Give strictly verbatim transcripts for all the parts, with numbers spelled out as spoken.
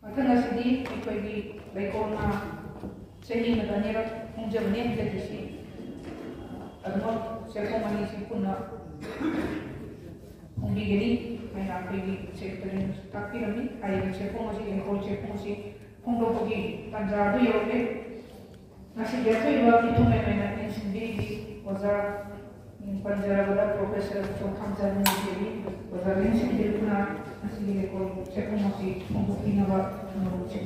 ꯃꯊꯪ ꯑꯁꯤꯗꯤ ꯑꯩꯈꯣꯏꯒꯤ ꯂꯩꯀꯣꯜꯅ ꯆꯍꯤ ꯑꯃꯗ ꯑꯅꯤꯔꯛ ꯐꯣꯡꯖꯕꯅꯦ, ꯍꯟꯗꯛꯀꯤꯁꯤ ꯑꯗꯨꯃꯛ ꯆꯦꯐꯣꯡ ꯑꯅꯤꯁꯤ ꯄꯨꯟꯅ ꯐꯣꯡꯕꯤꯒꯅꯤ ꯍꯥꯏꯅ ꯑꯩꯈꯣꯏꯒꯤ ꯁꯦꯀ꯭ꯔꯦꯇꯔꯤꯅꯁꯨ ꯇꯥꯛꯄꯤꯔꯝꯃꯤ꯫ ꯍꯥꯏꯔꯤꯕ ꯆꯦꯐꯣꯡ ꯑꯁꯤ, ꯂꯩꯀꯣꯜ ꯆꯦꯐꯣꯡ ꯑꯁꯤ ꯐꯣꯡꯗꯣꯛꯄꯒꯤ ꯇꯥꯟꯖꯥ ꯑꯗꯨ ꯌꯧꯔꯛꯂꯦ꯫ ꯉꯁꯤꯒꯤ ꯑꯊꯣꯏꯕ ꯃꯤꯊꯨꯡꯂꯦꯟ ꯑꯣꯏꯅ ꯏꯟꯁꯤꯟꯕꯤꯔꯤꯕꯤ ꯑꯣꯖꯥ, ꯃꯤꯡ ꯄꯟꯖꯔꯕꯗ ꯄ꯭ꯔꯣꯐꯦꯁꯔ ꯆꯣꯡꯊꯥꯝꯖꯥ ꯅꯤꯡꯊꯦꯝꯕꯤ ꯑꯣꯖꯥ ꯏꯟꯁꯤꯟꯕꯤꯗꯨꯅ ꯉꯁꯤꯒꯤ ꯂꯩꯀꯣꯜ ꯆꯦꯐꯣꯡ ꯑꯁꯤ ꯐꯣꯡꯗꯣꯛꯄꯤꯅꯕ ꯈꯪꯍꯧꯁꯤ꯫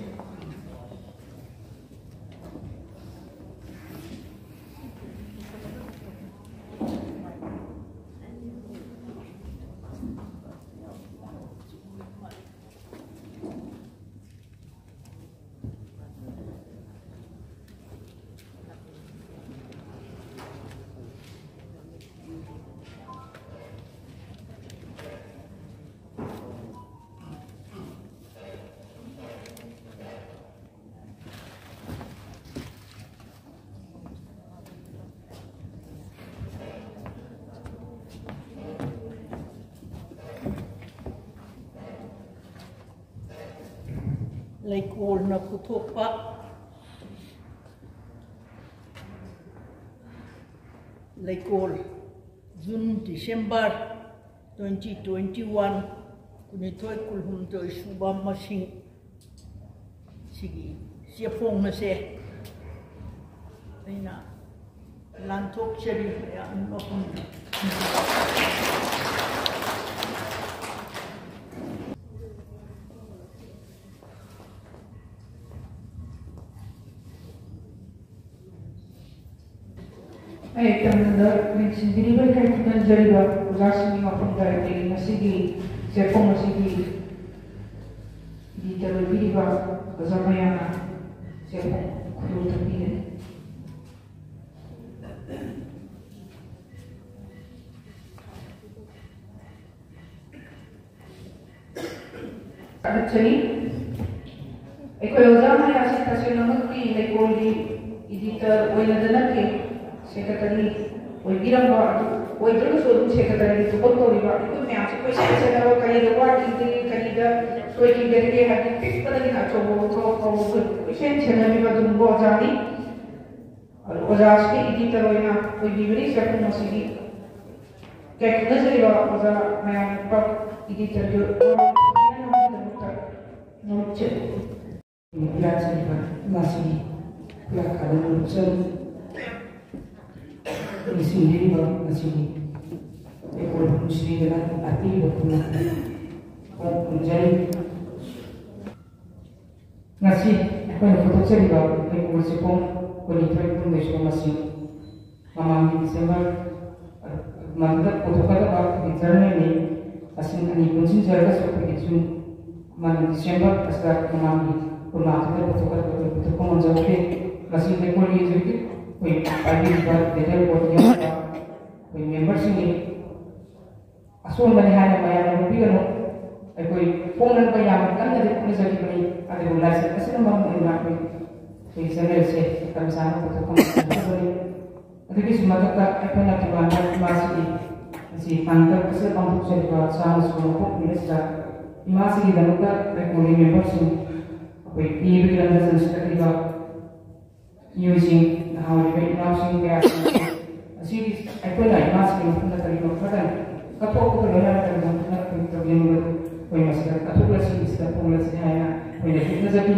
ꯂꯩꯀꯣꯜꯅ ꯄꯨꯊꯣꯛꯄ ꯂꯩꯀꯣꯜ, June, December, twenty twenty one, ꯀꯨꯟꯅꯤꯊꯣꯏ ꯀꯨꯟꯍꯨꯝꯗꯣꯏ ꯁꯨꯕ ꯃꯁꯤꯡ ꯁꯤꯒꯤ ꯆꯦꯐꯣꯡ ꯑꯁꯦ ꯑꯩꯅ ꯂꯥꯟꯊꯣꯛꯆꯔꯤ ꯃꯌꯥꯝ ꯃꯐꯝꯗ꯫ ꯑꯩ ꯇꯝꯅ ꯃꯤꯡꯁꯤꯟꯕꯤꯔꯤꯕ ꯏꯀꯥꯏ ꯈꯨꯝꯅꯖꯔꯤꯕ ꯑꯣꯖꯥꯁꯤꯡꯒꯤ ꯃꯐꯝꯗ ꯑꯩ ꯉꯁꯤꯒꯤ ꯆꯦꯐꯣꯡ ꯑꯁꯤꯒꯤ ꯏꯗꯤꯇꯔ ꯑꯣꯏꯕꯤꯔꯤꯕ ꯑꯣꯖꯥ ꯃꯌꯥꯝꯅ ꯈꯨꯔꯨ ꯊꯛꯄꯤꯒꯅꯤ꯫ ꯊꯥꯒꯠꯆꯔꯤ꯫ ꯑꯩꯈꯣꯏ ꯑꯣꯖꯥ ꯃꯌꯥꯝꯁꯤ ꯇꯁꯦꯡꯅꯃꯛꯀꯤ ꯂꯩꯀꯣꯜꯒꯤ editor ꯑꯣꯏꯅꯗ ꯅꯠꯇꯦ, secretary ꯑꯣꯏꯕꯤꯔꯝꯕ ꯑꯗꯨ ꯑꯣꯏꯗ꯭ꯔꯒꯁꯨ ꯑꯗꯨꯝ secretaryꯒꯤ ꯊꯕꯛ ꯇꯧꯔꯤꯕ ꯑꯩꯈꯣꯏ ꯃꯌꯥꯝꯁꯤ ꯀꯣꯏꯁꯦꯟ ꯁꯦꯟꯅꯕ, ꯀꯔꯤꯗ ꯋꯥꯠꯂꯤꯒꯦ, ꯀꯔꯤꯗ ꯁꯣꯏꯈꯤꯒꯗꯒꯦ ꯍꯥꯏꯕꯗꯤ ꯄꯤꯛꯄꯗꯒꯤꯅ ꯑꯆꯧꯕ ꯐꯥꯎꯕ ꯀꯣꯏꯁꯦꯟ ꯁꯦꯟꯅꯕꯤꯕ ꯑꯗꯨꯒꯨꯝꯕ ꯑꯣꯖꯥꯅꯤ꯫ ꯑꯗꯨ ꯑꯣꯖꯥꯁꯤꯒꯤ editor ꯑꯣꯏꯅ ꯑꯣꯏꯕꯤꯕꯅꯤ ꯆꯥꯛꯈꯨꯝ ꯑꯁꯤꯒꯤ꯫ ꯈꯪꯅꯖꯔꯤꯕ ꯑꯣꯖꯥ ꯃꯌꯥꯝ, editorꯒꯤ ꯅꯣꯡꯆꯠ ꯂꯥꯛꯆꯔꯤꯕ ꯃꯁꯤꯒꯤ ꯈꯨꯂꯥꯛ ꯈꯥꯕ ꯅꯣꯡꯆꯠ ꯅꯤꯡꯁꯤꯡꯕꯤꯔꯤꯕ ꯃꯁꯤꯒꯤ ꯑꯩꯈꯣꯏ ꯅꯨꯡꯁꯤꯕꯤꯗꯅ ꯂꯥꯛꯄꯤꯔꯤꯕ ꯈꯨꯂꯥꯛ ꯈꯨꯔꯨꯝꯖꯔꯤ꯫ ꯉꯁꯤ ꯑꯩꯈꯣꯏꯅ ꯄꯨꯊꯣꯛꯆꯔꯤꯕ ꯂꯩꯀꯣꯜ ꯆꯦꯐꯣꯡ ꯀꯨꯟꯅꯤꯊꯣꯏ ꯀꯨꯟꯍꯨꯝꯗꯣꯏ ꯁꯨꯕ ꯃꯁꯤꯡ ꯃꯃꯥꯡꯒꯤ December ꯃꯗꯨꯗ ꯄꯨꯊꯣꯛꯀꯗꯕ ꯑꯩꯈꯣꯏꯒꯤ journalꯅꯤ꯫ ꯃꯁꯤꯡ ꯑꯅꯤ ꯄꯨꯟꯁꯤꯟꯖꯔꯒꯁꯨ ꯑꯩꯈꯣꯏꯒꯤ June ꯑꯃꯗꯤ December ꯑꯁꯤꯗ ꯃꯃꯥꯡꯒꯤ ꯀꯨꯟꯃꯥꯊꯣꯏꯗ ꯄꯨꯊꯣꯛꯀꯗꯕ ꯑꯩꯈꯣꯏ ꯄꯨꯊꯣꯛꯄ ꯉꯝꯖꯍꯧꯗꯦ꯫ ꯃꯁꯤ ꯂꯩꯀꯣꯜꯒꯤ ꯍꯧꯖꯤꯛ ꯑꯩꯈꯣꯏ ꯄꯥꯏꯕꯤꯔꯤꯕ leader board ꯌꯥꯎꯔꯤꯕ ꯑꯩꯈꯣꯏ memberꯁꯤꯡꯒꯤ ꯑꯁꯣꯟꯕꯅꯤ ꯍꯥꯏꯅ ꯃꯌꯥꯝꯅ ꯂꯧꯕꯤꯒꯅꯨ꯫ ꯑꯩꯈꯣꯏ ꯐꯣꯡꯅꯅꯕ ꯌꯥꯝꯅ ꯀꯟꯅꯗꯤ ꯍꯣꯠꯅꯖꯈꯤꯕꯅꯤ, ꯑꯗꯨꯕꯨ ꯂꯥꯏꯆꯠ ꯑꯁꯤꯅ ꯃꯔꯝ ꯑꯣꯏꯗꯨꯅ ꯑꯩꯈꯣꯏ, ꯑꯩꯈꯣꯏ journalꯁꯦ ꯃꯇꯝ ꯆꯥꯅ ꯄꯨꯊꯣꯛꯄ ꯉꯝꯗꯕꯅꯤ꯫ ꯑꯗꯨꯒꯤꯁꯨ ꯃꯊꯛꯇ ꯑꯩꯈꯣꯏꯅ ꯊꯧꯕꯥꯜꯗ ꯃꯥꯁꯤꯒꯤ ꯉꯁꯤ ꯇꯥꯡ ꯇꯔꯨꯛ ꯑꯁꯤꯗ ꯄꯥꯡꯊꯣꯛꯆꯔꯤꯕ ꯆꯥꯝꯃ ꯁꯨꯕ ꯃꯄꯣꯛ ꯅꯨꯃꯤꯠ ꯑꯁꯤꯗ ꯏꯃꯥꯁꯤꯒꯤꯗꯃꯛꯇ ꯂꯩꯀꯣꯜꯒꯤ memberꯁꯤꯡ ꯑꯩꯈꯣꯏ ꯄꯤꯕꯒꯤ ꯂꯝꯗ ꯆꯪꯁꯤꯜꯂꯛꯂꯤꯕ ꯃꯤꯑꯣꯏꯁꯤꯡ, ꯅꯍꯥ ꯑꯣꯏꯔꯤꯕ ꯏꯅꯥꯎꯁꯤꯡ ꯀꯌꯥꯁꯤꯡ ꯑꯁꯤ ꯑꯩꯈꯣꯏꯅ ꯏꯃꯥꯁꯤꯡꯒꯤ ꯃꯐꯝꯗ ꯀꯔꯤꯒꯨꯝꯕ ꯈꯔꯗꯪ ꯀꯠꯊꯣꯛꯄꯒ ꯂꯣꯏꯅꯅ ꯀꯔꯤꯒꯨꯝꯕ ꯈꯔ ꯑꯩꯈꯣꯏꯒꯤ problemꯗꯨ ꯑꯩꯈꯣꯏ ꯃꯁꯤꯗ ꯀꯠꯊꯣꯛꯂꯁꯤ, ꯃꯁꯤꯗ ꯐꯣꯡꯂꯁꯤ ꯍꯥꯏꯅ ꯑꯩꯈꯣꯏꯅ ꯍꯤꯛꯅꯖꯈꯤ꯫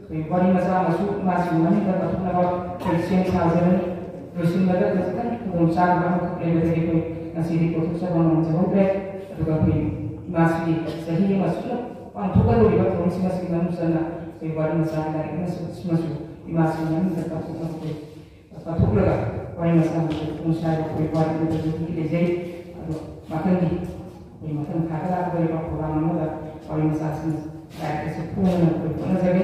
ꯑꯩꯈꯣꯏ ꯋꯥꯔꯤ ꯃꯆꯥ ꯑꯃꯁꯨ ꯏꯃꯥꯁꯤꯡꯒꯤ ꯃꯃꯤꯡꯗ ꯀꯠꯊꯣꯛꯅꯕ ꯑꯩꯈꯣꯏ ꯁꯦꯝ ꯁꯥꯖꯕꯅꯤ꯫ ꯂꯣꯏꯁꯤꯟꯕꯗ ꯈꯖꯤꯛꯇꯪ ꯈꯨꯗꯣꯡꯆꯥꯗꯕ ꯑꯃꯈꯛ ꯂꯩꯕꯗꯒꯤ ꯑꯩꯈꯣꯏ ꯉꯁꯤꯗꯤ ꯀꯣꯊꯣꯛꯆꯕ ꯉꯝꯖꯍꯧꯗ꯭ꯔꯦ꯫ ꯑꯗꯨꯒ ꯑꯩꯈꯣꯏ ꯏꯃꯥꯁꯤꯒꯤ ꯆꯍꯤ ꯑꯃ ꯁꯨꯞꯅ ꯄꯥꯡꯊꯣꯛꯀꯗꯧꯔꯤꯕ ꯊꯧꯔꯝꯁꯤꯡ ꯑꯁꯤꯒꯤ ꯃꯅꯨꯡ ꯆꯟꯅ ꯑꯩꯈꯣꯏ ꯋꯥꯔꯤ ꯃꯆꯥꯒꯤ ꯂꯥꯏꯔꯤꯛ ꯑꯃꯁꯨ, ꯑꯃꯁꯨ ꯏꯃꯥꯁꯤꯡꯒꯤ ꯃꯃꯤꯡꯗ ꯀꯠꯊꯣꯛꯅꯕ ꯑꯩꯈꯣꯏ ꯀꯠꯊꯣꯛꯂꯒ ꯋꯥꯔꯤ ꯃꯆꯥ ꯑꯃꯁꯨ ꯄꯨꯡ ꯁ꯭ꯋꯥꯏꯗ ꯑꯩꯈꯣꯏ ꯋꯥꯔꯤ ꯑꯃ ꯂꯩꯖꯩ꯫ ꯑꯗꯣ ꯃꯊꯪꯒꯤ ꯑꯩꯈꯣꯏ ꯃꯊꯪ ꯊꯥꯗ ꯂꯥꯛꯀꯗꯧꯔꯤꯕ program ꯑꯃꯗ ꯋꯥꯔꯤ ꯃꯆꯥꯁꯤꯡ ꯂꯥꯏꯔꯤꯛ ꯑꯁꯤ ꯐꯣꯡꯅꯅꯕ ꯑꯩꯈꯣꯏ ꯍꯣꯠꯅꯖꯒꯦ꯫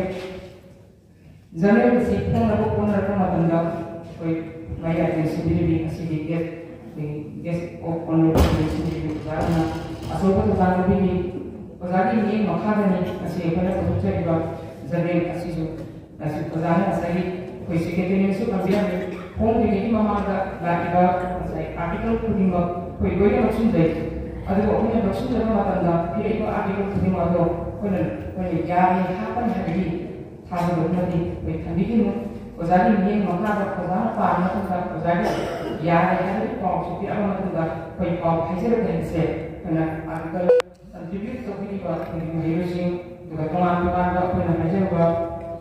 Journal ꯑꯁꯤ ꯐꯣꯡꯅꯕ ꯍꯣꯠꯅꯔꯛꯄ ꯃꯇꯝꯗ ꯑꯩꯈꯣꯏ ꯃꯌꯥꯏꯗ ꯁꯤꯟꯕꯤꯔꯤꯕꯤ ꯑꯁꯤꯒꯤ guest, ꯑꯩꯈꯣꯏ guest of honour ꯁꯤꯟꯕꯤꯔꯤꯕꯤ ꯑꯣꯖꯥ ꯑꯗꯨꯅ ꯑꯆꯧꯕ ꯊꯧꯗꯥꯡ ꯂꯧꯕꯤꯔꯤ꯫ ꯑꯣꯖꯥꯒꯤ ꯃꯤꯠꯌꯦꯡ ꯃꯈꯥꯗꯅꯤ ꯉꯁꯤ ꯑꯩꯈꯣꯏꯅ ꯄꯨꯊꯣꯛꯆꯔꯤꯕ journal ꯑꯁꯤꯁꯨ꯫ ꯉꯁꯤ ꯑꯣꯖꯥꯅ ꯉꯁꯥꯏꯒꯤ ꯑꯩꯈꯣꯏ secretaryꯅꯁꯨ ꯊꯝꯕꯤꯔꯝꯃꯤ꯫ ꯐꯣꯡꯗ꯭ꯔꯤꯉꯩꯒꯤ ꯃꯃꯥꯡꯗ ꯂꯥꯛꯏꯕ ꯉꯁꯥꯏ article ꯈꯨꯗꯤꯡꯃꯛ ꯑꯩꯈꯣꯏ ꯂꯣꯏꯅ ꯂꯧꯁꯤꯟꯖꯩ꯫ ꯑꯗꯨꯕꯨ ꯑꯩꯈꯣꯏꯅ ꯂꯧꯁꯤꯟꯖꯕ ꯃꯇꯝꯗ ꯄꯤꯔꯛꯏꯕ article ꯈꯨꯗꯤꯡꯃꯛ ꯑꯗꯣ ꯑꯩꯈꯣꯏꯅ, ꯑꯩꯈꯣꯏꯅ ꯌꯥꯔꯦ ꯍꯥꯞꯄꯅꯤ ꯍꯥꯏꯕꯒꯤ ꯊꯥꯖꯕ ꯑꯃꯗꯤ ꯑꯩꯈꯣꯏ ꯊꯝꯕꯤꯈꯤꯅꯨ꯫ ꯑꯣꯖꯥꯒꯤ ꯃꯤꯠꯌꯦꯡ ꯃꯈꯥꯗ ꯑꯣꯖꯥꯅ ꯄꯥꯕ ꯃꯇꯝꯗ ꯑꯣꯖꯥꯒꯤ ꯌꯥꯔꯦ ꯍꯥꯏꯕꯒꯤ ꯄꯥꯎꯁꯨ ꯄꯤꯔꯛꯑꯕ ꯃꯇꯨꯡꯗ ꯑꯩꯈꯣꯏ ꯄꯥꯎ ꯍꯥꯏꯖꯔꯛꯀꯦ ꯍꯥꯏꯕꯁꯦ ꯑꯩꯈꯣꯏꯅ article contribute ꯇꯧꯕꯤꯔꯤꯕ ꯑꯩꯈꯣꯏꯒꯤ ꯃꯍꯩꯔꯣꯏꯁꯤꯡ, ꯑꯗꯨꯒ ꯇꯣꯉꯥꯟ ꯇꯣꯉꯥꯟꯕ ꯑꯩꯈꯣꯏꯅ ꯍꯥꯏꯖꯔꯤꯕ,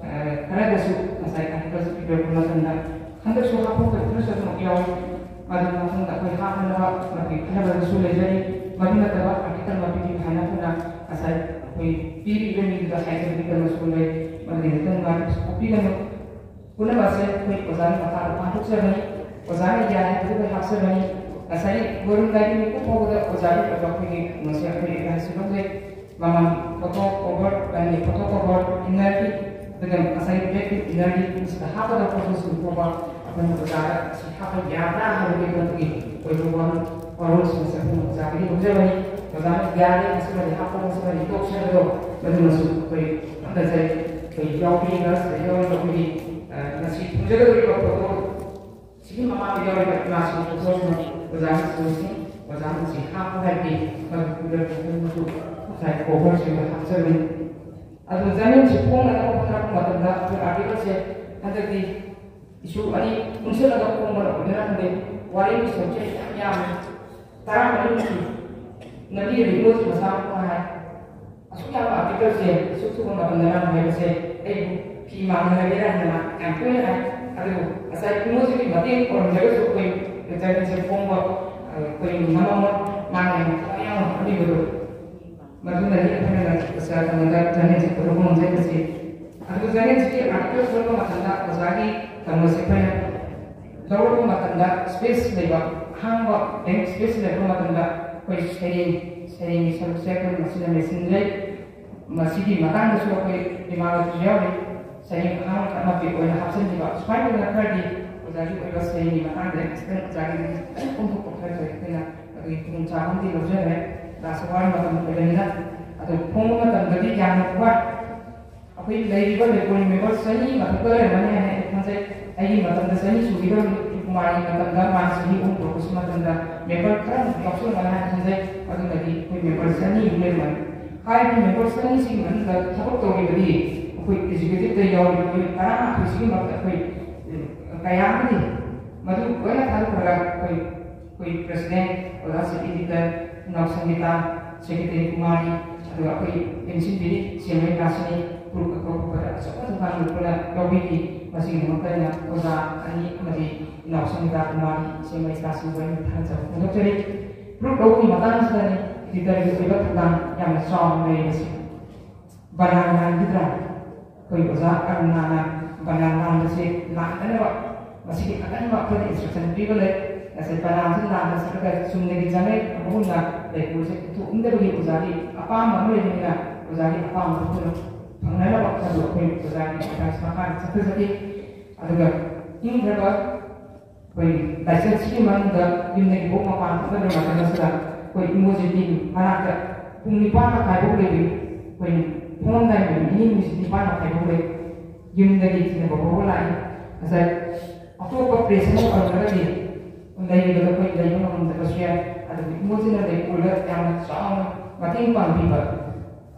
ꯑ, ꯈꯔꯗꯁꯨ ꯉꯁꯥꯏ article ꯄꯤꯕꯤꯔꯛꯄ ꯃꯇꯝꯗ ꯍꯟꯗꯛꯁꯨ ꯍꯥꯞꯄ ꯑꯗꯨꯝ ꯌꯥꯎꯏ꯫ ꯑꯗꯨ ꯃꯊꯪꯗ ꯑꯩꯈꯣꯏ ꯍꯥꯞꯅꯅꯕ ꯃꯗꯨꯒꯤ ꯈꯟꯅꯕꯗꯁꯨ ꯂꯩꯖꯔꯤ꯫ ꯃꯗꯨ ꯅꯠꯇꯕ article ꯑꯃ ꯄꯤꯕꯤꯌꯨ ꯍꯥꯏꯅ ꯑꯩꯈꯣꯏꯅ ꯉꯁꯥꯏ ꯑꯩꯈꯣꯏ ꯄꯤꯔꯤꯕ ꯃꯤꯗꯨꯗ ꯍꯥꯏꯖꯕꯒꯤꯗꯃꯛꯁꯨ ꯂꯩ꯫ ꯃꯗꯨꯒꯤ ꯃꯇꯨꯡꯗ ꯁꯣꯛꯄꯤꯒꯅꯨ꯫ ꯄꯨꯝꯅꯃꯛꯁꯦ ꯑꯩꯈꯣꯏ ꯑꯣꯖꯥꯒꯤ ꯃꯈꯥꯗ ꯄꯥꯡꯊꯣꯛꯆꯕꯅꯤ꯫ ꯑꯣꯖꯥꯅ ꯌꯥꯏ ꯍꯥꯏꯕꯗꯨ ꯑꯩꯈꯣꯏ ꯍꯥꯞꯆꯕꯅꯤ꯫ ꯉꯁꯥꯏ ꯂꯣꯏꯔꯝꯗꯥꯏꯒꯤ ꯃꯤꯀꯨꯞ ꯐꯥꯎꯕꯗ ꯑꯣꯖꯥꯒꯤ ꯑꯣꯏꯕ ꯑꯩꯈꯣꯏꯒꯤ ꯀꯩꯅꯣꯁꯦ ꯑꯩꯈꯣꯏ advice ꯂꯧꯖꯩ꯫ ꯃꯃꯥꯡ photo cover, ꯑꯅꯤ photo cover, innerꯒꯤ, ꯑꯗꯨꯒ ꯉꯁꯥꯏ backꯀꯤ innerꯒꯤ ꯃꯁꯤꯗ ꯍꯥꯞꯀꯗꯕ photoꯁꯤꯡ ꯐꯥꯎꯕ ꯑꯩꯈꯣꯏꯅ ꯑꯣꯖꯥꯗ ꯁꯤ ꯍꯥꯞꯄ ꯌꯥꯕ꯭ꯔꯥ ꯍꯥꯏꯕꯒꯤ ꯃꯗꯨꯒꯤ ꯑꯣꯏꯕ ꯋꯥꯔꯣꯜ, ꯋꯥꯔꯣꯜꯁꯤꯡ ꯑꯁꯦ ꯑꯩꯈꯣꯏꯅ ꯑꯣꯖꯥꯗꯒꯤ ꯂꯧꯖꯕꯅꯤ꯫ ꯑꯣꯖꯥꯅ ꯌꯥꯔꯦ, ꯃꯁꯤꯃꯗꯤ ꯍꯥꯞꯄꯣ, ꯃꯁꯤꯃꯗꯤ ꯇꯣꯛꯁꯦ ꯍꯥꯏꯕꯗꯣ ꯃꯗꯨꯃꯁꯨ ꯑꯩꯈꯣꯏ ꯈꯟꯅꯖꯩ꯫ ꯑꯩꯈꯣꯏ ꯌꯥꯎꯕꯤꯔꯤꯕ, ꯁꯤꯗ ꯌꯥꯎꯔꯤꯕ ꯑꯩꯈꯣꯏꯒꯤ, ꯑ, ꯉꯁꯤ ꯊꯝꯖꯒꯗꯧꯔꯤꯕ photo ꯁꯤꯒꯤ ꯃꯃꯥꯡꯗ ꯌꯥꯎꯔꯤꯕ ꯏꯃꯥꯁꯤꯡ ꯄꯨꯊꯣꯛꯇꯨꯅ ꯑꯣꯖꯥꯅ ꯁꯤꯁꯤ, ꯑꯣꯖꯥꯅ ꯁꯤ ꯍꯥꯞꯄꯨ ꯍꯥꯏꯕꯗꯤ ꯃꯗꯨ ꯄꯤꯕꯤꯔꯛꯄ ꯃꯗꯨ ꯉꯁꯥꯏ coverꯁꯤꯡꯗ ꯍꯥꯞꯆꯕꯅꯤ꯫ ꯑꯗꯨ journalꯁꯤ ꯐꯣꯡꯅꯅꯕ ꯍꯣꯠꯅꯔꯛꯄ ꯃꯇꯝꯗ ꯑꯩꯈꯣꯏ articleꯁꯦ ꯍꯟꯗꯛꯇꯤ issue ꯑꯅꯤ ꯄꯨꯟꯁꯤꯜꯂꯒ ꯐꯣꯡꯕꯅ ꯑꯣꯏꯗꯣꯏꯔꯥ ꯈꯪꯗꯦ, ꯋꯥꯔꯦꯡꯒꯤ ꯁꯔꯨꯛꯁꯦ ꯌꯥꯝ ꯌꯥꯝꯃꯦ꯫ ꯇꯔꯥꯃꯔꯤꯃꯨꯛꯀꯤ ꯅꯝꯕꯤꯔꯤꯕ ꯏꯃꯣꯖꯤ ꯃꯆꯥ ꯑꯃ ꯍꯥꯏ꯫ ꯑꯁꯨꯛ ꯌꯥꯝꯕ articleꯁꯦ ꯑꯁꯨꯛ ꯊꯨꯕ ꯃꯇꯝꯗ ꯅꯝꯕ ꯍꯥꯏꯕꯁꯦ ꯑꯩꯕꯨ ꯐꯤ ꯃꯥꯡꯍꯜꯂꯒꯦꯔꯥ ꯍꯥꯏꯅ ꯃꯥ ꯌꯥꯝ ꯇꯣꯏꯅ ꯍꯥꯏ꯫ ꯑꯗꯨꯕꯨ ꯉꯁꯥꯏ ꯏꯃꯣꯖꯤꯒꯤ ꯃꯇꯦꯡ ꯑꯣꯏꯔꯝꯗ꯭ꯔꯒꯁꯨ ꯑꯩꯈꯣꯏ journalꯁꯦ ꯐꯣꯡꯕ, ꯑ, ꯑꯩꯈꯣꯏ ꯉꯝꯃꯝꯃꯣꯏ꯫ ꯃꯥꯅ ꯌꯥꯝ ꯊꯋꯥꯏ ꯌꯥꯎꯅ ꯍꯣꯠꯅꯕꯤꯕꯗꯣ꯫ ꯃꯗꯨꯅꯅꯤ ꯑꯩꯈꯣꯏꯅ ꯉꯁꯤ ꯀꯩꯅꯣꯗ journalꯁꯦ ꯄꯨꯊꯣꯛꯄ ꯉꯝꯖꯔꯤꯕꯁꯤ꯫ ꯑꯗꯨꯒ journalꯁꯤꯒꯤ article ꯊꯣꯛꯂꯛꯄ ꯃꯇꯝꯗ ꯑꯣꯖꯥꯒꯤ ꯀꯩꯅꯣꯁꯦ ꯑꯩꯈꯣꯏꯅ ꯂꯧꯔꯛꯄ ꯃꯇꯝꯗ space ꯂꯩꯕ, ꯑꯍꯥꯡꯕ blank space ꯂꯩꯔꯛꯄ ꯃꯇꯝꯗ ꯑꯩꯈꯣꯏ ꯁꯩꯔꯦꯡ, ꯁꯩꯔꯦꯡꯒꯤ ꯁꯔꯨꯛꯁꯦ ꯑꯩꯈꯣꯏ ꯃꯁꯤꯅ ꯃꯦꯟꯁꯤꯟꯖꯩ꯫ ꯃꯁꯤꯒꯤ ꯃꯇꯥꯡꯗꯁꯨ ꯑꯩꯈꯣꯏ ꯏꯃꯥꯟꯅꯕꯁꯨ ꯌꯥꯎꯔꯤ꯫ ꯁꯩꯔꯦꯡ ꯑꯉꯥꯡ ꯑꯃ ꯑꯣꯏꯅ ꯍꯥꯞꯆꯤꯟꯈꯤꯕ ꯁꯨꯃꯥꯏꯅ ꯇꯧꯗꯅ ꯈꯔꯗꯤ ꯑꯣꯖꯥꯒꯤ ꯑꯣꯏꯕ ꯁꯩꯔꯦꯡꯒꯤ ꯃꯇꯥꯡꯗ ꯈꯤꯇꯪ ꯑꯣꯖꯥꯒꯤ ꯈꯤꯇꯪ ꯐꯣꯡꯗꯣꯛꯄ ꯈꯔ ꯊꯣꯛꯑꯦ꯫ ꯑꯩꯈꯣꯏꯅ ꯑꯗꯨꯒꯤ ꯈꯨꯗꯣꯡꯆꯥꯕ ꯑꯃꯗꯤ ꯂꯧꯖꯈ꯭ꯔꯦ꯫ ꯂꯥꯁ ꯑꯋꯥꯔ ꯃꯇꯝ ꯑꯣꯏꯕꯅꯤꯅ ꯑꯗꯣ ꯐꯣꯡꯕ ꯃꯇꯝꯗꯗꯤ ꯌꯥꯝꯅ ꯋꯥꯏ꯫ ꯑꯩꯈꯣꯏ ꯂꯩꯔꯤꯕ ꯂꯩꯀꯣꯜ ꯃꯦꯝꯕꯔ ꯆꯅꯤ ꯃꯊꯛꯇ ꯂꯩꯔꯝꯃꯅꯤ ꯍꯥꯏꯅ ꯑꯩ ꯈꯟꯖꯩ꯫ ꯑꯩꯒꯤ ꯃꯇꯝꯗ ꯆꯅꯤ ꯁꯨꯈꯤꯗꯧꯔꯝꯃꯤ꯫ ꯀꯨꯃꯥꯔꯒꯤ ꯃꯇꯝꯗ ꯃꯥꯅ ꯆꯍꯤ ꯑꯍꯨꯝ ꯄꯨꯔꯛꯄꯁꯨ ꯃꯇꯝꯗ ꯃꯦꯝꯕꯔ ꯈꯔ ꯌꯥꯎꯁꯜꯂꯝꯒꯅꯤ ꯍꯥꯏꯅ ꯈꯟꯖꯩ꯫ ꯑꯗꯨꯅꯗꯤ ꯑꯩꯈꯣꯏ ꯃꯦꯝꯕꯔ ꯆꯅꯤꯃꯨꯛ ꯂꯩꯔꯝꯃꯅꯤ꯫ ꯍꯥꯏꯔꯤꯕ ꯃꯦꯝꯕꯔ ꯆꯅꯤꯁꯤꯒꯤ ꯃꯅꯨꯡꯗ ꯊꯕꯛ ꯇꯧꯔꯤꯕꯗꯤ ꯑꯩꯈꯣꯏ ꯑꯦꯛꯖꯤꯀ꯭ꯌꯨꯇꯤꯚꯇ ꯌꯥꯎꯔꯤꯕ ꯃꯤꯑꯣꯏ ꯇꯔꯥꯃꯥꯊꯣꯏꯁꯤꯒꯤ ꯃꯔꯛꯇ ꯑꯩꯈꯣꯏ ꯀꯌꯥ ꯑꯃꯗꯤ ꯃꯗꯨ ꯂꯣꯏꯅ ꯊꯥꯗꯣꯛꯈ꯭ꯔꯒ ꯑꯩꯈꯣꯏ ꯑꯩꯈꯣꯏ ꯄ꯭ꯔꯦꯁꯤꯗꯦꯟꯠ, ꯑꯣꯖꯥ ꯆꯤꯐ ꯏꯗꯤꯇꯔ, ꯏꯅꯥꯎ ꯁꯪꯒꯤꯇꯥ, ꯁꯦꯀ꯭ꯔꯦꯇꯔꯤ ꯀꯨꯃꯥꯔꯤ, ꯑꯗꯨꯒ ꯑꯩꯈꯣꯏ ꯇꯦꯡꯁꯤꯟꯕꯤꯔꯤ ꯁꯦꯝꯕ ꯀ꯭ꯂꯥꯁꯁꯤꯅꯤ꯫ ꯒ꯭ꯔꯨꯞ ꯑꯀꯧꯕꯗ ꯑꯆꯧꯕ ꯊꯧꯗꯥꯡ ꯂꯧꯗꯨꯅ ꯌꯥꯎꯕꯤꯈꯤ꯫ ꯃꯁꯤꯒꯤ ꯃꯍꯨꯠꯇ ꯑꯩꯅ ꯑꯣꯖꯥ ꯑꯅꯤ ꯑꯃꯗꯤ ꯏꯅꯥꯎ ꯁꯪꯒꯤꯇꯥ ꯀꯨꯃꯥꯔꯤ ꯁꯦꯝꯕ ꯀ꯭ꯂꯥꯁꯁꯤꯡꯕꯨ ꯑꯩꯅ ꯊꯥꯒꯠꯆꯕ ꯐꯣꯡꯗꯣꯛꯆꯔꯤ꯫ ꯒ꯭ꯔꯨꯞ ꯂꯧꯕꯒꯤ ꯃꯇꯥꯡꯁꯤꯗꯅꯤ ꯏꯗꯤꯇꯔꯒꯤ ꯑꯣꯏꯕ ꯊꯧꯗꯥꯡ ꯌꯥꯝꯅ ꯆꯥꯎꯅ ꯂꯩꯔꯤꯕꯁꯤ꯫ ꯕꯅꯥꯟ ꯂꯥꯟꯈꯤꯗ꯭ꯔꯥ? ꯑꯩꯈꯣꯏ ꯑꯣꯖꯥ ꯑꯔꯨꯅꯥꯅ ꯕꯅꯥꯟ ꯂꯥꯟꯕꯁꯦ ꯂꯥꯟꯗꯅꯕ ꯃꯁꯤꯒꯤ ꯑꯀꯟꯕ ꯑꯩꯈꯣꯏꯗ ꯏꯟꯁꯇ꯭ꯔꯛꯁꯟ ꯄꯤꯕ ꯂꯩ꯫ ꯉꯁꯤ ꯕꯅꯥꯟꯁꯤ ꯂꯥꯟꯕ ꯆꯠꯂꯒ ꯆꯨꯝꯅꯒꯤ ꯆꯪꯉꯦ ꯑꯃꯒꯨꯝꯅ ꯂꯩꯀꯣꯜꯁꯦ ꯄꯨꯊꯣꯛꯅꯤꯡꯗꯕꯒꯤ ꯑꯣꯖꯥꯒꯤ ꯑꯄꯥꯝꯕ ꯑꯃ ꯂꯩꯕꯅꯤꯅ ꯑꯣꯖꯥꯒꯤ ꯑꯄꯥꯝꯕꯗꯨ ꯑꯩꯈꯣꯏꯅ ꯐꯪꯅꯅꯕ ꯑꯗꯨ ꯑꯩꯈꯣꯏ ꯑꯣꯖꯥꯒꯤ ꯑꯦꯗꯚꯥꯏꯁ ꯃꯈꯥꯗ ꯆꯠꯊꯖꯈꯤ꯫ ꯑꯗꯨꯒ ꯏꯪꯈ꯭ꯔꯕ ꯑꯩꯈꯣꯏ ꯂꯥꯏꯆꯠꯁꯤꯒꯤ ꯃꯅꯨꯡꯗ ꯌꯨꯝꯗꯒꯤ ꯄꯣꯛ ꯃꯄꯥꯟ ꯊꯣꯛꯅꯗꯕ ꯃꯇꯝ ꯑꯁꯤꯗ ꯑꯩꯈꯣꯏ ꯏꯃꯣꯖꯤꯟꯒꯤ ꯃꯅꯥꯛꯇ ꯄꯨꯡ ꯅꯤꯄꯥꯟ ꯃꯈꯥꯏꯐꯥꯎ ꯂꯩꯕꯤ ꯑꯩꯈꯣꯏ ꯊꯣꯡꯂꯝꯗꯥꯏ ꯅꯨꯃꯤꯠ ꯅꯤꯅꯤ ꯍꯨꯝꯅꯤꯁꯤ ꯅꯤꯄꯥꯟ ꯃꯈꯥꯏꯐꯥꯎ ꯂꯩ꯫ ꯌꯨꯝꯗꯒꯤ ꯊꯤꯟꯅꯕ ꯐꯥꯎꯕ ꯂꯥꯛꯏ꯫ ꯉꯁꯥꯏ ꯑꯇꯣꯞꯄ ꯄ꯭ꯔꯦꯁ ꯑꯃ ꯑꯣꯏꯔꯒꯗꯤ ꯂꯩꯔꯤꯕꯗ ꯑꯩꯈꯣꯏ ꯂꯩꯕ ꯉꯝꯗꯕꯁꯨ ꯌꯥꯏ꯫ ꯑꯗꯨꯕꯨ ꯏꯃꯣꯖꯤꯟꯅ ꯂꯩꯀꯣꯜꯗ ꯌꯥꯝꯅ ꯆꯥꯎꯅ ꯃꯇꯦꯡ ꯄꯥꯡꯕꯤꯕ,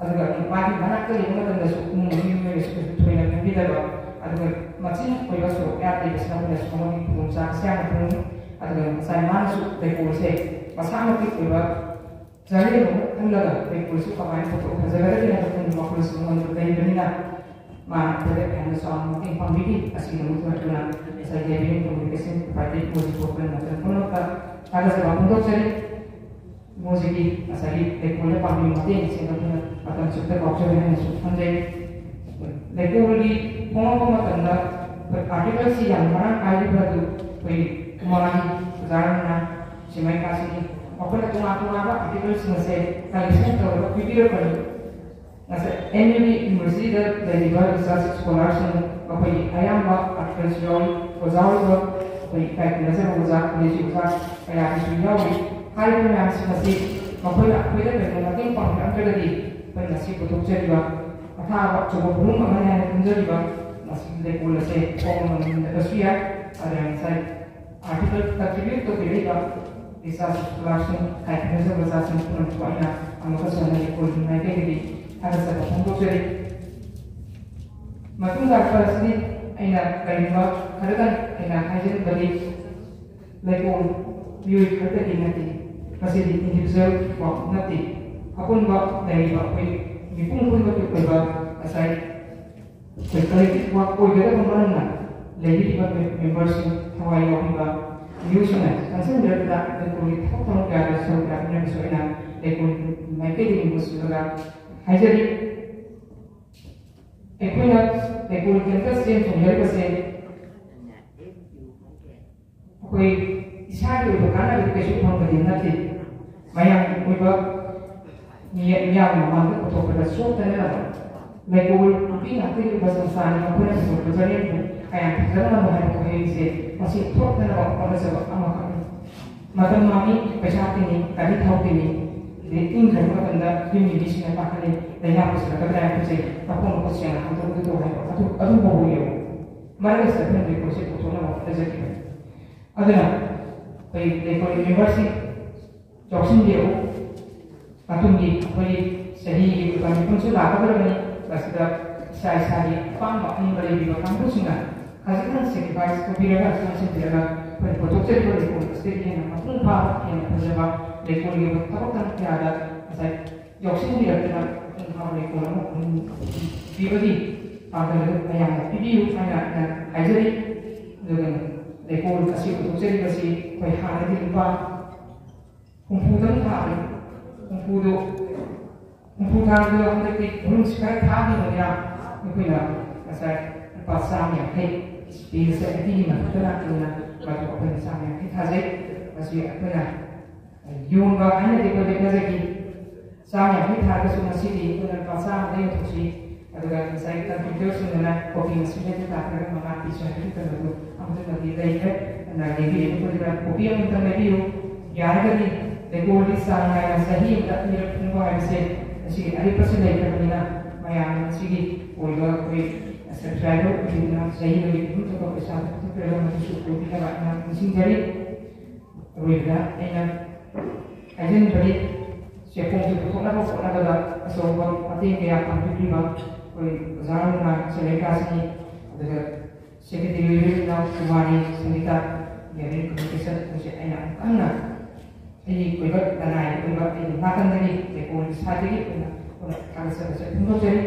ꯑꯗꯨꯒ ꯃꯥꯒꯤ ꯃꯅꯥꯛꯇ ꯂꯩꯕ ꯃꯇꯝꯗꯁꯨ ꯏꯃꯨꯡ ꯃꯅꯨꯡꯒꯤ ꯃꯤꯑꯣꯏꯅꯁꯨ ꯀꯩꯁꯨ ꯊꯣꯏꯅ ꯈꯟꯕꯤꯗꯕ, ꯑꯗꯨꯒ ꯃꯆꯤꯟ ꯑꯣꯏꯕ ꯁꯣꯔꯣꯛ ꯃꯌꯥꯗ ꯂꯩꯕꯁꯤꯅ ꯑꯩꯈꯣꯏꯅꯁꯨ ꯃꯉꯣꯟꯗꯒꯤ ꯈꯨꯗꯣꯡꯆꯥꯕꯁꯤ ꯌꯥꯝꯅ ꯐꯪꯏ꯫ ꯑꯗꯨꯒ ꯉꯁꯥꯏ ꯃꯥꯅꯁꯨ ꯂꯩꯀꯣꯜꯁꯦ ꯃꯁꯥꯃꯛꯀꯤ ꯑꯣꯏꯕ ꯆꯥꯔꯦꯡ ꯑꯃ ꯈꯜꯂꯒ ꯂꯩꯀꯣꯜꯁꯨ ꯀꯃꯥꯏꯅ ꯄꯨꯊꯣꯛ ꯐꯖꯒꯗꯒꯦ ꯍꯥꯏꯕ ꯈꯪꯕ ꯋꯥꯈꯜꯁꯨ ꯃꯉꯣꯟꯗ ꯂꯩꯕꯅꯤꯅ ꯃꯥꯅ ꯑꯩꯈꯣꯏꯗ ꯌꯥꯝꯅ ꯆꯥꯎꯅ ꯃꯇꯦꯡ ꯄꯥꯡꯕꯤꯈꯤ꯫ ꯑꯁꯤꯒꯤꯗꯃꯛꯇ ꯑꯩꯈꯣꯏꯅ ꯉꯁꯥꯏ ꯂꯩꯔꯤꯕ ꯀꯝꯃ꯭ꯌꯨꯅꯤꯀꯦꯁꯟ ꯗꯤꯄꯥꯔꯠꯃꯦꯟ ꯄꯨꯝꯅꯃꯛꯇ ꯊꯥꯒꯠꯆꯕ ꯐꯣꯡꯗꯣꯛꯆꯔꯤ꯫ ꯃꯣꯏꯁꯤꯒꯤ ꯉꯁꯥꯏꯒꯤ ꯂꯩꯀꯣꯜꯗ ꯄꯥꯡꯕꯤꯕ ꯃꯇꯦꯡꯁꯤꯡ ꯑꯗꯨꯅ ꯃꯇꯝ ꯆꯨꯞꯄ ꯀꯥꯎꯖꯔꯣꯏ ꯍꯥꯏꯅꯁꯨ ꯈꯟꯖꯩ꯫ ꯂꯩꯀꯣꯜꯒꯤ ꯐꯣꯡꯂꯛꯄ ꯃꯇꯝꯗ ꯑꯩꯈꯣꯏ ꯑꯥꯔꯇꯤꯀꯜꯁꯤ ꯌꯥꯝ ꯃꯔꯥꯡ ꯀꯥꯏꯔꯤꯕ ꯑꯗꯨ ꯑꯩꯈꯣꯏ ꯀꯨꯃꯥꯔꯤ ꯑꯣꯖꯥꯅ ꯁꯤꯃꯥꯏ ꯀꯥꯁꯤꯒꯤ ꯃꯈꯣꯏꯅ ꯇꯣꯉꯥꯟ ꯇꯣꯉꯥꯟꯕ ꯑꯥꯔꯇꯤꯀꯜꯁꯤꯡ ꯑꯁꯦ ꯀꯂꯦꯛꯁꯟ ꯇꯧꯔꯒ ꯄꯤꯕꯤꯔꯛꯄꯅꯤ꯫ ꯑꯦꯝ ꯌꯨ ꯌꯨꯅꯤꯚꯔꯁꯤꯇꯤꯗ ꯂꯩꯔꯤꯕ ꯔꯤꯁꯔꯆ ꯁ꯭ꯀꯣꯂꯥꯔꯁꯤꯡ, ꯃꯈꯣꯏꯒꯤ ꯑꯌꯥꯝꯕ ꯑꯥꯔꯇꯤꯀꯜꯁ ꯌꯥꯎꯔꯤ, ꯑꯣꯖꯥ ꯑꯣꯏꯕ, ꯑꯩꯈꯣꯏ ꯏꯀꯥꯏ ꯈꯨꯝꯅꯖꯕ ꯑꯣꯖꯥ, ꯀꯣꯂꯦꯖꯀꯤ ꯑꯣꯖꯥ ꯀꯌꯥꯒꯤꯁꯨ ꯌꯥꯎꯔꯤ꯫ ꯍꯥꯏꯔꯤꯕ ꯃꯌꯥꯝꯁꯤꯡ ꯑꯁꯤ ꯃꯈꯣꯏꯅ ꯑꯩꯈꯣꯏꯗ ꯀꯔꯤꯒꯨꯝꯕ ꯃꯇꯦꯡ ꯄꯥꯡꯕꯤꯔꯛꯇ꯭ꯔꯒꯗꯤ ꯑꯩꯈꯣꯏ ꯉꯁꯤ ꯄꯨꯊꯣꯛꯆꯔꯤꯕ ꯑꯊꯥꯕ ꯑꯆꯧꯕ ꯄꯣꯠꯂꯨꯝ ꯑꯃꯅꯤ ꯍꯥꯏꯅ ꯈꯟꯖꯔꯤꯕ ꯃꯁꯤꯒꯤ ꯂꯩꯀꯣꯜ ꯑꯁꯦ ꯐꯣꯡꯕ ꯉꯝꯗꯕꯁꯨ ꯌꯥꯏ꯫ ꯑꯗꯨꯅ ꯉꯁꯥꯏ ꯑꯥꯔꯇꯤꯀꯜ ꯀꯟꯇ꯭ꯔꯤꯕ꯭ꯌꯨꯠ ꯇꯧꯕꯤꯔꯛꯏꯕ ꯔꯤꯁꯔꯆ ꯁ꯭ꯀꯣꯂꯥꯔꯁꯤꯡ, ꯍꯥꯏ ꯈꯨꯝꯅꯖꯕ ꯑꯣꯖꯥꯁꯤꯡ ꯄꯨꯝꯅꯃꯛꯄꯨ ꯑꯩꯅ ꯑꯃꯨꯛꯀꯁꯨ ꯍꯟꯅ ꯂꯩꯀꯣꯜꯒꯤ ꯃꯥꯏꯀꯩꯗꯒꯤ ꯊꯥꯒꯠꯆꯕ ꯐꯣꯡꯗꯣꯛꯆꯔꯤ꯫ ꯃꯇꯨꯡ ꯇꯥꯔꯛꯄ ꯑꯁꯤꯗꯤ ꯑꯩꯅ ꯀꯔꯤꯒꯨꯝꯕ ꯈꯔꯗꯪ ꯑꯩꯅ ꯍꯥꯏꯖꯅꯤꯡꯕꯗꯤ, ꯂꯩꯀꯣꯜ ꯃꯤꯑꯣꯏ ꯈꯔꯗꯒꯤ ꯅꯠꯇꯦ, ꯃꯁꯤꯗꯤ ꯏꯟꯗꯤꯚꯤꯖꯨꯋꯦꯜ ꯋꯥꯛ ꯅꯠꯇꯦ, ꯑꯄꯨꯟꯕ ꯂꯩꯔꯤꯕ ꯑꯩꯈꯣꯏ ꯃꯤꯄꯨꯝ ꯄꯨꯝꯕꯒꯤ ꯑꯣꯏꯕ ꯉꯁꯥꯏ ꯑꯩꯈꯣꯏ ꯀꯂꯦꯛꯇꯤꯚ ꯋꯥꯛ ꯑꯣꯏꯒꯗꯕ ꯃꯔꯝꯅ ꯂꯩꯕꯤꯔꯤꯕ ꯃꯦ-, ꯃꯦꯝꯕꯔꯁꯤꯡ, ꯊꯋꯥꯏ ꯌꯥꯎꯕꯤꯕ ꯃꯤꯑꯣꯏꯁꯤꯡꯅ ꯆꯪꯁꯤꯟꯕꯤꯔꯛꯄꯗ ꯂꯩꯀꯣꯜꯒꯤ ꯊꯕꯛ ꯊꯧꯔꯝ ꯀꯌꯥꯗ ꯁꯔꯨꯛ ꯌꯥꯕꯤꯅꯕꯁꯨ ꯑꯩꯅ ꯂꯩꯀꯣꯜꯒꯤ ꯃꯥꯏꯀꯩꯗꯒꯤ ꯃꯨꯟꯁꯤꯜꯂꯒ ꯍꯥꯏꯖꯔꯤ꯫ ꯑꯩꯈꯣꯏꯅ ꯂꯩꯀꯣꯜ ꯀꯦꯝꯄꯁ ꯆꯦꯟ ꯆꯣꯡꯖꯔꯤꯕꯁꯦ ꯑꯩꯈꯣꯏ ꯏꯁꯥꯒꯤ ꯑꯣꯏꯕ ꯀꯥꯟꯅꯕꯗꯤ ꯀꯩꯁꯨ ꯐꯪꯕꯗꯤ ꯅꯠꯇꯦ꯫ ꯃꯌꯥꯝꯒꯤ ꯑꯣꯏꯕ ꯃꯤ-, ꯃꯤꯌꯥꯝꯒꯤ ꯃꯃꯥꯡꯗ ꯄꯨꯊꯣꯛꯄꯗ ꯁꯣꯛꯇꯅꯅꯕ ꯂꯩꯀꯣꯜ ꯅꯨꯄꯤ ꯉꯥꯛꯇꯒꯤ ꯑꯣꯏꯕ ꯁꯪꯁꯊꯥꯟꯅꯤ, ꯃꯈꯣꯏꯅ ꯄꯨꯊꯣꯛꯄ ꯆꯠꯅꯕꯤꯗꯨ ꯀꯌꯥꯝ ꯐꯖꯅꯕ ꯍꯥꯏꯕ ꯋꯥꯍꯩꯁꯦ ꯃꯁꯤ ꯊꯣꯛꯇꯅꯕ ꯍꯣꯠꯅꯖꯕ ꯑꯃꯈꯛꯅꯤ꯫ ꯃꯇꯝ ꯃꯥꯡꯏ, ꯄꯩꯁꯥ ꯇꯤꯡꯏ, ꯒꯥꯔꯤ ꯊꯥꯎ ꯇꯤꯡꯏ, ꯑꯗꯩ ꯏꯪꯈ꯭ꯔꯕ ꯃꯇꯝꯗ ꯌꯨꯝꯒꯤ ꯃꯤꯁꯤꯡꯅ ꯄꯥꯈꯠꯂꯤ, ꯂꯩꯅꯥ ꯄꯨꯁꯤꯜꯂꯛꯀꯗ꯭ꯔꯥ ꯍꯥꯏꯕꯁꯦ ꯃꯈꯣꯡ ꯃꯈꯨꯠ ꯁꯦꯡꯅ ꯍꯥꯝꯗꯣꯛ ꯈꯣꯠꯇꯣꯛ ꯍꯥꯏꯕ ꯑꯗꯨ, ꯑꯗꯨ ꯐꯥꯎꯕ ꯌꯧꯏ꯫ ꯃꯔꯛ ꯑꯁꯤꯗ ꯑꯩꯈꯣꯏꯅ ꯔꯤꯄꯣꯔꯠꯁꯦ ꯄꯨꯊꯣꯛꯅꯕ ꯍꯣꯠꯅꯖꯈꯤꯕꯅꯤ꯫ ꯑꯗꯨꯅ ꯑꯩꯈꯣꯏ ꯂꯩꯀꯣꯜ ꯃꯦꯝꯕꯔꯁꯤꯡ ꯌꯥꯎꯁꯤꯟꯕꯤꯔꯛꯎ꯫ ꯃꯇꯨꯡꯒꯤ ꯑꯩꯈꯣꯏꯒꯤ ꯆꯍꯤꯒꯤ ꯑꯣꯏꯕ ꯃꯤꯐꯝꯁꯨ ꯂꯥꯛꯀꯗꯧꯔꯕꯅꯤ꯫ ꯃꯁꯤꯗ ꯏꯁꯥ ꯏꯁꯥꯒꯤ ꯑꯄꯥꯝꯕ ꯑꯅꯤꯡꯕ ꯂꯩꯕꯤꯕ ꯀꯥꯡꯕꯨꯁꯤꯡꯅ ꯈꯖꯤꯛꯇꯪ ꯁꯦꯀ꯭ꯔꯤꯐꯥꯏꯁ ꯇꯧꯕꯤꯔꯒ, ꯆꯪꯁꯤꯟꯕꯤꯔꯒ ꯑꯩꯈꯣꯏꯅ ꯄꯨꯊꯣꯛꯆꯔꯤꯕ ꯂꯩꯀꯣꯜ ꯑꯁꯤꯗꯒꯤ ꯍꯦꯟꯅ ꯃꯄꯨꯡ ꯐꯥꯕ, ꯍꯦꯟꯅ ꯐꯖꯕ ꯂꯩꯀꯣꯜꯒꯤ ꯑꯣꯏꯕ ꯊꯕꯛ ꯊꯧꯔꯝ ꯀꯌꯥꯗ ꯉꯁꯥꯏ ꯌꯥꯎꯁꯤꯟꯕꯤꯔꯛꯇꯨꯅ ꯃꯄꯨꯡ ꯐꯥꯕ ꯂꯩꯀꯣꯜ ꯑꯃ ꯄꯤꯕꯒꯤ ꯄꯥꯡꯒꯜ ꯑꯗꯨ ꯃꯌꯥꯝꯅ ꯄꯤꯕꯤꯌꯨ ꯍꯥꯏꯅ ꯑꯩꯅ ꯍꯥꯏꯖꯔꯤ꯫ ꯑꯗꯨꯒ ꯂꯩꯀꯣꯜ ꯑꯁꯤ ꯄꯨꯊꯣꯛꯆꯔꯤꯕꯁꯤ ꯑꯩꯈꯣꯏ ꯍꯥꯟꯅꯗꯤ ꯂꯨꯄꯥ ꯍꯨꯝꯐꯨꯗꯪ ꯊꯥꯕꯅꯤ꯫ ꯍꯨꯝꯐꯨꯗꯨ, ꯍꯨꯝꯐꯨ ꯊꯥꯕꯗꯨ ꯍꯟꯗꯛꯇꯤ ꯕꯣꯂꯨꯝꯁꯤ ꯈꯔ ꯊꯥꯈꯤꯕꯅꯤꯅ ꯑꯩꯈꯣꯏꯅ ꯉꯁꯥꯏ ꯂꯨꯄꯥ ꯆꯥꯝꯃ ꯌꯥꯡꯈꯩ ꯄꯤꯕꯁꯦ ꯑꯩꯒꯤ ꯃꯊꯛꯇ ꯂꯥꯛꯄꯅꯤꯅ ꯃꯗꯨ ꯑꯩꯈꯣꯏꯅ ꯆꯥꯝꯃ ꯌꯥꯡꯈꯩ ꯊꯥꯖꯩ꯫ ꯃꯁꯤ ꯑꯩꯈꯣꯏꯅ ꯌꯣꯟꯕ ꯍꯥꯏꯅꯗꯤ ꯑꯩꯈꯣꯏ ꯂꯦꯞꯅꯖꯈꯤ꯫ ꯆꯥꯝꯃ ꯌꯥꯡꯈꯩ ꯊꯥꯔꯒꯁꯨ ꯉꯁꯤꯗꯤ ꯑꯩꯈꯣꯏꯅ ꯂꯨꯄꯥ ꯆꯥꯝꯃꯗ ꯌꯣꯟꯊꯣꯛꯁꯤ꯫ ꯑꯗꯨꯒ ꯉꯁꯥꯏ ꯀꯝꯄ꯭ꯌꯨꯇꯔꯁꯤꯡꯗꯨꯅ ꯀꯣꯄꯤ ꯃꯁꯤꯡ ꯍꯦꯟꯅ ꯇꯥꯈ꯭ꯔꯒ ꯃꯉꯥ ꯄꯤꯁꯨ ꯍꯥꯏꯕꯒꯤ ꯀꯩꯅꯣꯗꯣ ꯑꯃꯨꯛꯇꯪꯗꯤ ꯂꯩꯈ꯭ꯔꯦ꯫ ꯑꯗꯨꯅ ꯂꯩꯕꯤꯔꯤꯕ ꯑꯩꯈꯣꯏꯗꯨꯅ ꯀꯣꯄꯤ ꯑꯃꯇꯪ ꯂꯩꯕꯤꯌꯨ꯫ ꯌꯥꯔꯒꯗꯤ ꯂꯩꯀꯣꯜꯒꯤ ꯆꯥꯡ ꯅꯥꯏꯅ ꯆꯍꯤ ꯑꯃꯗ ꯑꯅꯤꯔꯛ ꯐꯨꯡꯕ ꯍꯥꯏꯕꯁꯦ ꯉꯁꯤꯒꯤ ꯑꯔꯤꯕꯁꯤ ꯂꯩꯈ꯭ꯔꯕꯅꯤꯅ ꯃꯌꯥꯝꯅ ꯃꯁꯤꯒꯤ ꯑꯣꯏꯕ ꯑꯩꯈꯣꯏ ꯁꯕꯁꯀ꯭ꯔꯥꯏꯕꯔ ꯑꯣꯏꯕꯤꯗꯨꯅ ꯆꯍꯤ ꯑꯃꯒꯤ ꯄꯤꯐꯝ ꯊꯣꯛꯄ ꯄꯩꯁꯥ ꯄꯤꯊꯣꯛꯄꯤꯔꯒ ꯃꯗꯨꯁꯨ ꯑꯣꯏꯕꯤꯅꯕ ꯑꯩꯅ ꯅꯤꯡꯁꯤꯡꯖꯔꯤ꯫ ꯑꯔꯣꯏꯕꯗ ꯑꯩꯅ ꯍꯥꯏꯖꯅꯤꯡꯕꯗꯤ ꯆꯦꯐꯣꯡꯁꯦ ꯄꯨꯊꯣꯛꯅꯕ ꯍꯣꯠꯅꯕꯗ ꯑꯆꯧꯕ ꯃꯇꯦꯡ ꯀꯌꯥ ꯄꯥꯡꯕꯤꯈꯤꯕ ꯑꯩꯈꯣꯏ ꯑꯣꯖꯥ ꯔꯣꯃꯥ ꯁꯦꯂꯦꯀꯥꯁꯤꯅꯤ, ꯑꯗꯨꯒ ꯁꯦꯀ꯭ꯔꯦꯇꯔꯤ ꯑꯣꯏꯕꯤꯔꯤꯕ ꯏꯅꯥꯎ ꯀꯨꯃꯥꯔꯤ ꯁꯪꯒꯤꯇꯥ, ꯒ꯭ꯌꯥꯗꯔꯤꯡ ꯀꯝꯃ꯭ꯌꯨꯅꯤꯀꯦꯁꯟ ꯑꯩꯈꯣꯏꯁꯦ ꯑꯩꯅ ꯑꯃꯨꯛ ꯍꯟꯅ ꯑꯩꯒꯤ ꯑꯣꯏꯕ ꯂꯅꯥꯏꯒꯤ ꯑꯣꯏꯕ ꯑꯩꯒꯤ ꯅꯥꯀꯟꯗꯒꯤ ꯂꯩꯀꯣꯜꯒꯤ ꯁꯥꯏꯠꯇꯒꯤ ꯑꯩꯈꯣꯏꯅ ꯑꯩꯈꯣꯏꯅ ꯊꯥꯒꯠꯆꯕꯁꯦ ꯐꯣꯡꯗꯣꯛꯆꯔꯤ꯫